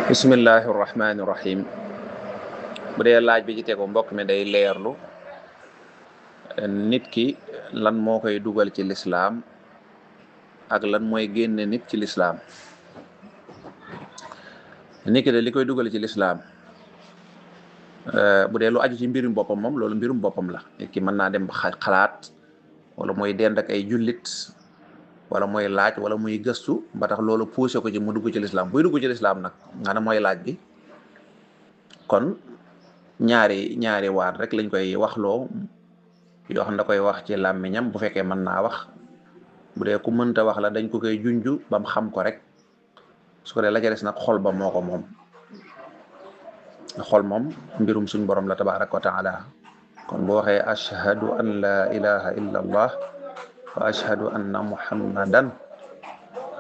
bismillahi irrahmani irrahim bu dee laaj bi ci tegu mbokk mi day leerlu nit ki lan moo koy dugal ci lislaam ak lan mooy génne nit ci lislaam. nit ki de li koy dugal ci lislaam bu dee lu aju ci mbirum boppam moom loolu mbirum boppam la. nit ki mën naa dem xalaat wala mooy dend ak ay jullit wala mooy laaj wala muy gëstu ba tax loolu poussé ko ci mu dugg ci lislaam. buy dugg ci lislaam nag nga ne mooy laaj bi kon ñaari waat rek lañ koy waxloo yoo xam ne da koy wax ci làmmiñam bu fekkee mën naa wax. bu dee ku mënta wax la dañ ko koy junju bam xam ko rek su ko dee la ca des nag xol ba moo ko moom. xol moom mbirum suñ borom la tabaraka wa taala. kon boo waxee ashhadu an la ilaha illa allah wa ashhadu anna muhammadan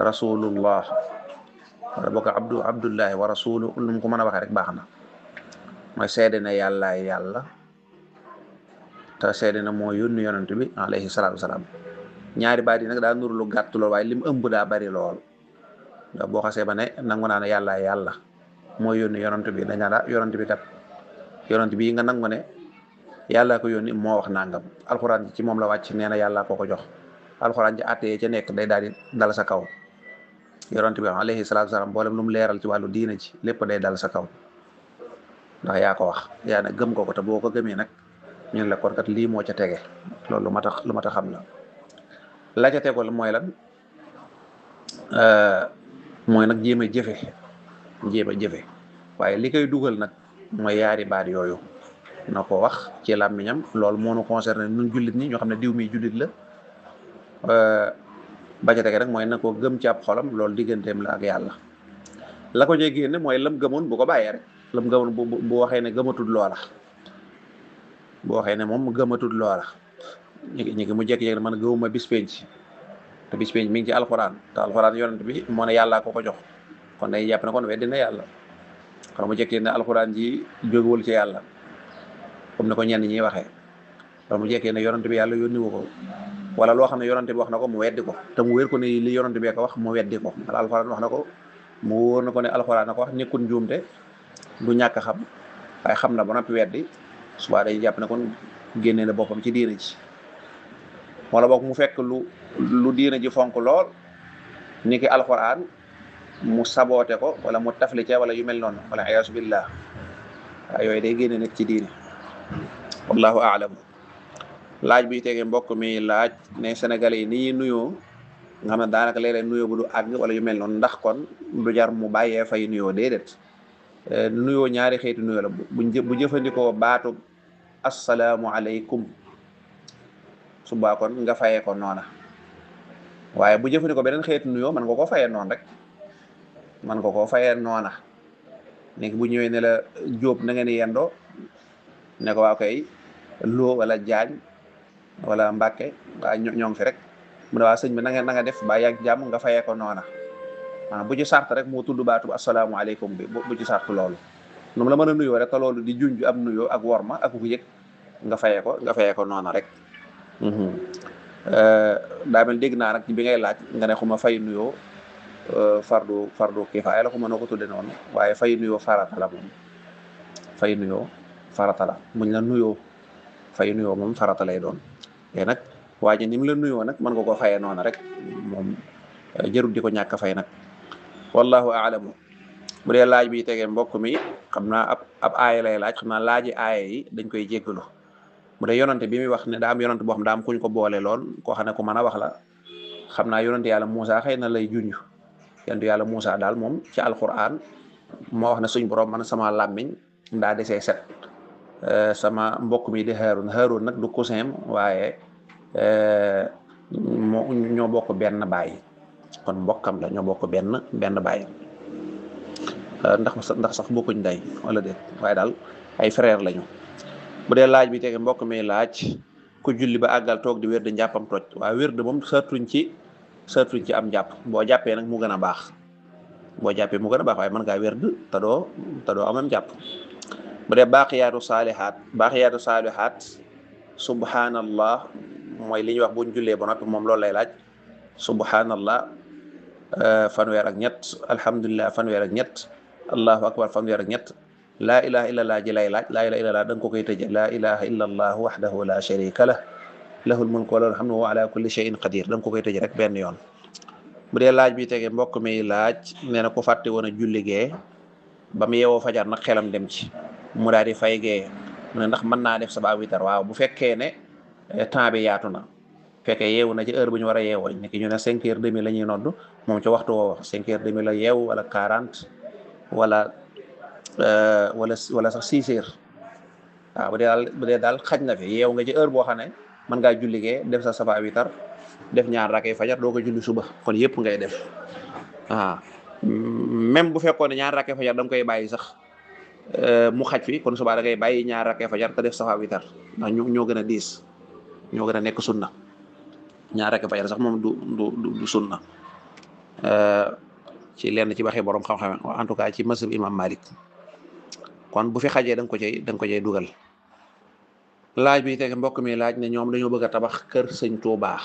rasulullah wala boo ko abdullahi wa rasulu lu mu ko mën a waxee rek baax na. mooy seede na yàllaay yàlla te seede na moo yónni yonent bi alayhi salaatu wasalaam. ñaari baat yi nag daa nuru lu gàtt lool waaye lim ëmb daa bari lool. ndax boo xasee ba ne nangu naa ne yàllaay yàlla moo yónni yonent bi dañ naan yonent bi kat yonent bi nga nangu ne yàllaa ko yónni moo wax nangam. alxuraan ci moom la wàcc nee na yàllaa ko jox. alxuraan ci àttee ca nekk day daal di dal sa kaw. yonent bi alayhi salaatu wasalaam mboolem lu mu leeral ci wàllu diina ci lépp day dal sa kaw. ndax yaa ko wax yaa ne gëm ko te boo ko gëmee nag ñun la kon kat lii moo ca tege loolu lu ma tax xam la. la ca tegol mooy lan mooy nag jéem a jëfe waaye li koy dugal nag mooy yaari baat yooyu na ko wax ci làmmiñam. loolu moo nu concerné ñun jullit ñi ñoo xam ne diw mi jullit la. ba ca tege rek mooy na ko gëm ci ab xolam loolu digganteem la ak yàlla. la ko cee génne mooy lam gëmoon bu ko bàyyee rek. lam gëmoon bu waxee ne gëmatul loola bu waxee ne moom gëmatul loola ñi mu jekk-jekk man gëwuma bis penc te bis penc mi ngi ci alxuraan te alxuraan yonent bi moo ne yàllaa ko jox kon day jàpp ne kon weddi na yàlla. xam mu jekkee ne alxuraan ji jógewul ci yàlla comme ne ko ñenn ñi waxee wala mu jekkee ne yonent bi yàlla yónni wu ko wala loo xam ne yonent bi wax na ko mu weddi ko te mu wér ko ne li yonent bi ko wax mu weddi ko wala alxuraan wax na ko mu wóor na ko ne alxuraan na ko wax nekkul njuumte du ñàkk xam waaye xam na ba noppi weddi subaa day jàpp ne kon génnee na boppam ci diina ji. wala boog mu fekk lu diina ji fonk lool ni ki alxuraan mu saboote ko wala mu tafli ca wala yu mel noonu wala ayaasu billah waaye yooyu day génne nit ci diine. wallahu aalam. laaj bi tege mbokk mi laaj ne sénégalais yi ni ñuy nuyoo nga xam ne daanaka léeg-léeg nuyoo bu du àgg wala yu mel noonu ndax kon du jar mu bàyyee fay nuyoo déedéet. nuyoo ñaari xeetu nuyoo la bu jëfandikoo baatu assalaamu aleykum subaa kon nga fayee ko noona waaye bu jëfandikoo beneen xeetu nuyoo man nga koo fayee noonu rek man nga koo fayee noona léegi bu ñëwee ne la Jóob na ngeen yendoo ne ko waa koy Loo wala Jaañ wala Mbàkke waa ñoo ngi fi rek mu ne waa sëñ bi na nga def ba yàgg jàmm nga fayee ko noona bu ci sart rek moo tudd baatu asalaamaaleykum bi bu ci sart loolu nu mu la mën a nuyoo rek te loolu di junj am nuyoo ak worma ak ku yëg nga fayee ko noona rek. daa mel dégg naa nag bi ngay laaj nga ne xuma fay nuyoo fardu kifaaya la xuma noo ko tudde noonu waaye fay nuyoo farata la moom fay nuyoo farata la muñ la nuyoo fay nuyoo moom farata lay doon te nag waa ji ni mu la nuyoo nag mën nga ko fayee noona rek moom jërul di ko ñàkk a fay nag. wallahu aalamu. bu dee laaj bi tegee mbokk mi xam naa ab aaya lay laaj xam naa laaji aaya yi dañ koy jéggalu. bu dee yonante bi muy wax ne daa am yonante boo xam daa am kuñ ko boole lool koo xam ne ku mën a wax la xam naa yonante yàlla Muusa xëy na lay junj yonante yàlla Muusa daal moom ci alquran moo wax ne suñ borom man sama làmmiñ daa desee set sama mbokk mi di Haarun nag du cousin waaye ñoo bokk benn baay kon mbokkam la ñoo bokk benn baay ndax sax bokkuñ day wala déet waaye daal ay frère lañu. bu dee laaj bi tege mbokk mi laaj ku julli ba àggal toog di wérd njàppam toj waaye wérd moom sartuñ ci am njàpp boo jàppee nag mu gën a baax waaye mën ngaa wérd te doo amam njàpp. bu dee baaqiyaatu saalihaat subhanallah mooy li ñuy wax buñ jullee ba noppi moom loolu lay laaj subhanallah fanweer ak ñett alhamdulillah fanweer ak ñett allahu akbar fanweer ak ñett laa ilaha illallah ji lay laaj laa ilaha illallah da nga ko koy tëje laa ilaha illallah wahdahu la sharika lah lahul mulku wa lahul hamdu wa ala kulli shay'in qadir da nga ko koy tëje rek benn yoon. bu dee laaj bi tege mbokk mi laaj nee na ko fàtte woon a julli gee ba mu yeewoo fajar nag xelam dem ci mu daal di fay gee mu ne ndax mën naa def sabaa witar waaw bu fekkee ne temps bi yaatu na fekkee yeewu na ci heure bu ñu war a yeewoo ni ki ñu ne 5h30 la ñuy nodd moom ci waxtu woo wax 5h30 la yeewu wala 40 wala wala sax 6h waaw bu dee daal xaj na fi yeewu nga ci heure boo xam ne mën ngaa julli gee def sa sabaa witar def ñaar rakkay fajar doo ko julli suba kon yëpp ngay def waaw même bu fekkoon ne ñaar rakkay fajar da nga koy bàyyi sax mu xaj fi kon suba da ngay bàyyi ñaar rakkay fajar te def safa witar ndax ñoo gën a diis ñoo gën a nekk sunna ñaar rakkay fajar sax moom du sunna ci lenn ci waxee borom xam-xam en tout cas ci mazhab imam Malik kon bu fi xajee da nga ko cay dugal. laaj bi teg mbokk mi laaj ne ñoom dañoo bëgg a tabax kër sëñ Tuubaa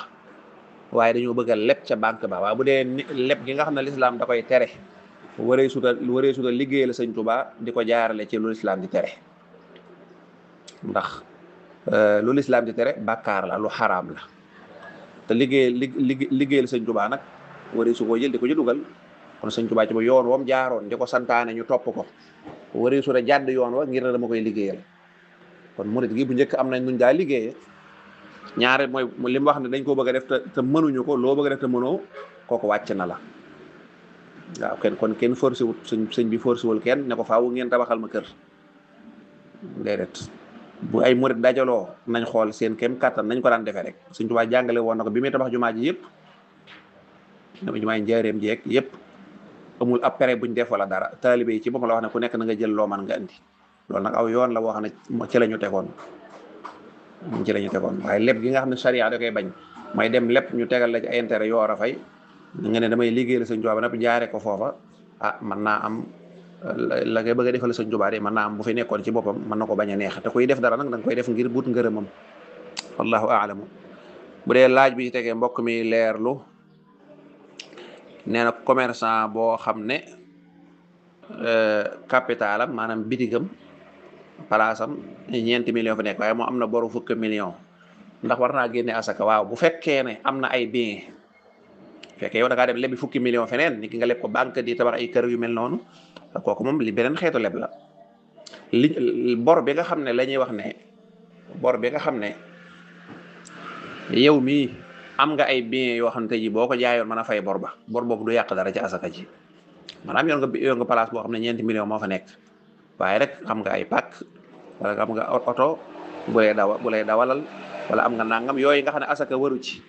waaye dañoo bëgg a leb ca banque ba waaye bu dee leb gi nga xam ne lislaam da koy tere waree suta liggéey la sëñ Tuubaa di ko jaarale ci lu lislaam di tere ndax lu lislaam di tere bàkkaar la lu xaraam la te liggéey la sëñ Tuubaa nag waree su ko jël di ko ci dugal kon sëñ Tuubaa ci ba yoon wam jaaroon di ko santaane ñu topp ko waree su jàdd yoon wa ngir ne dama koy liggéeyal kon murid gi bu njëkk am nañ nuñ daa liggéeyee ñaare mooy li mu wax ne dañ koo bëgg a def te mënuñu ko loo bëgg a def te mënoo kooku wàcc na la waaw kenn forcé wut sëñ bi forcé wul kenn ne ko faaw ngeen tabaxal ma kër déedéet bu ay murid dajaloo nañ xool seen kem kattan nañ ko daan defee rek Sëñ Tuubaa jàngale woon na ko bi muy tabax jumaa ji yëpp jumaa yi njaareem ji yëpp amul ab pere buñ def wala dara taalibe yi ci boppam la wax ne ku nekk na nga jël loo man nga indi loolu nag aw yoon la boo xam ne ci la ñu tegoon waaye lépp gi nga xam ne charia da koy bañ may dem lépp ñu tegal la ci ay intérêt yoo war a fay nga ne damay liggéeyal Sëñ Tuubaa ba nag jaare ko foofa mën naa am la ngay bëgg a defal Sëñ Tuubaa de mën naa am bu fi nekkoon ci boppam mën na ko bañ a neex te kuy def dara nag da nga koy def ngir but ngërëmam wallahu aalamu. bu dee laaj bi tegee mbokk mi leerlu nee na commerçant boo xam ne capitalam maanaam bitigam palaasam ñeenti millions fa nekk waaye moo am na boru fukki millions ndax war naa génne asaka waaw bu fekkee ne am na ay bien fekkee yow da ngaa dem lebi fukki millions feneen ni ki nga leb ko banque di tabax ay kër yu mel noonu kooku moom li beneen xeetu leb la bor bi nga xam ne la ñuy wax ne bor bi nga xam ne yow mii am nga ay bien yoo xam ne tey jii boo ko jaayoon mën a fay bor boobu du yàq dara ci asaka ji maanaam yoon nga place boo xam ne 4 millions moo fa nekk waaye rek am nga ay pàkk wala am nga oto bu lay dawalal wala am nga nangam yooyu nga xam ne asaka waru ci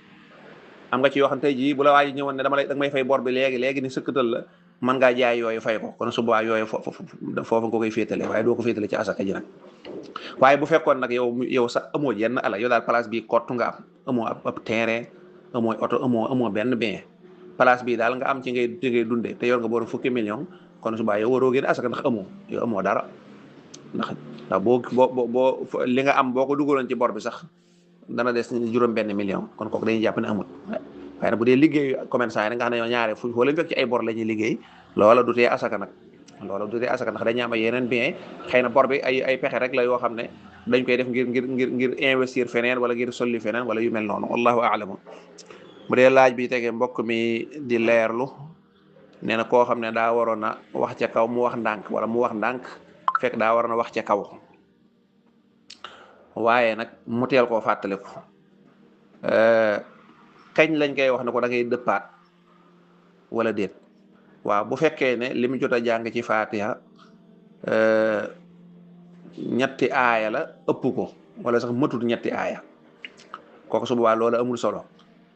am nga ci yoo xam ne tey jii bu la waa ji ñëwoon ne danga may fay bor bi léegi ni sëkkatal la mën ngaa jaay yooyu fay ko kon su boobaa yooyu foofu nga koy féetale waaye doo ko féetale ci asaka ji nag waaye bu fekkoon nag yow sax amoo jenn ala yow daal place bi kottu nga am amoo ab terrain amoo oto amoo benn bien place bi daal nga am ci ngay dundee te yor nga borom fukki million kon su boobaa yow waroo génne asaka ndax amoo dara ndax boo li nga am boo ko dugaloon ci bor bi sax dana des juróom benn million kon kooku dañuy jàpp ne amul waaye nag bu dee liggéey commerçant yi nga xam ne ñoo ñaare fu leen fekk ci ay bor la ñuy liggéey loola du tee asaka nag ndax dañuy am ay yeneen bien xëy na bor bi ay pexe rek la yoo xam ne dañ koy def ngir investir feneen wala ngir solli feneen wala yu mel noonu wallahu a'lamu. bu dee laaj bi tegee mbokk mi di leerlu nee na koo xam ne daa waroon a wax ca kaw mu wax ndànk wala mu wax ndànk fekk daa waroon a wax ca kaw waaye nag mu teel koo fàttaliku kañ lañ koy wax ne ko da ngay dëppaat wala déet waaw bu fekkee ne li mu jot a jàng ci Fatiha ñetti aaya la ëpp ko wala sax matut ñetti aaya kooku su boobaa loola amul solo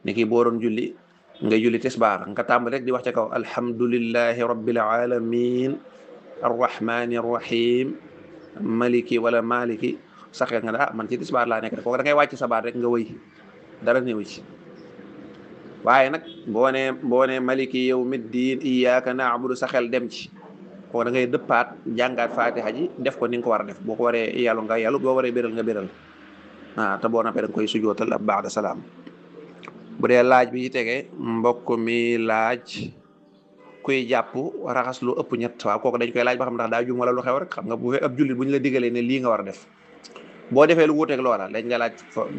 ni ki boo doon julli nga julli tisbaar nga tàmbali rek di wax ca kaw alhamdulillahi rabbil alamin arrahmani arrahim maliki wala maliki sax nga ne man ci tisbaar laa nekk rek kooku da ngay wàcc sa baat rek nga wëy dara néew ci waaye nag boo nee maliki yawmiddin iyyaka na'budu sa xel dem ci kooku da ngay dëppaat jàngaat Fatiha ji def ko ni nga ko war a def boo ko waree yàllu nga yàllu boo waree béral nga béral te boo nappee da nga koy sujootal ab ba'da salaam. bu dee laaj bi tege mbokk mi laaj kuy jàpp raxas lu ëpp ñett waaw kooku dañ koy laaj ba xam ndax daa jum wala lu xew rek xam nga bu fekk ab jullit bu ñu la digalee ne lii nga war a def boo defee lu wuuteeg loola dañ nga laaj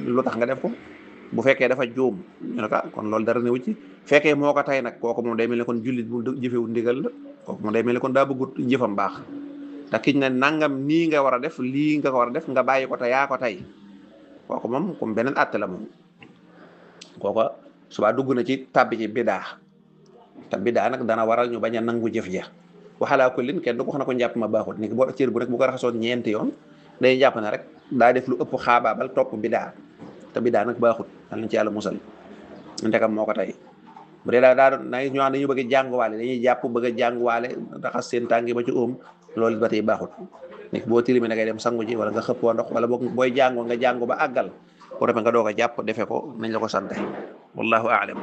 lu tax nga def ko bu fekkee dafa juum ñu ne ko kon loolu dara newu ci fekkee moo ko tey nag kooku moom day mel ne kon jullit bu jëfewul ndigal la kooku moom day mel ne kon daa bëggut jëfam baax te kiñ ne nangam nii nga war a def lii nga ko war a def nga bàyyi ko te yaa ko tey kooku moom comme beneen àtte la moom kooku subaa dugg na ci tàbbi ci bidaa te bidaa nag dana waral ñu bañ a nangu jëf ja waxalaa ko lin kenn du ko wax na ko njàpp ma baaxut ni boo cër bu rek bu ko raxasoon ñeenti yoon day jàpp ne rek daa def lu ëpp xaabaabal topp bidaa te bidaa nag baaxut dal nañ ci yàlla musal ndekam moo ko tey bu dee daa doon na ñoo xam dañu bëgg a jànguwaale dañuy jàpp bëgg a jànguwaale raxas seen tàngi ba ci óom loolu ba tey baaxut ni boo tilimi da ngay dem sangu ji wala nga xëppoo ndox wala boog booy jàngoo nga jàngu ba àggal boo demee nga doog a jàpp defe ko nañ la ko sante wallahu a'lam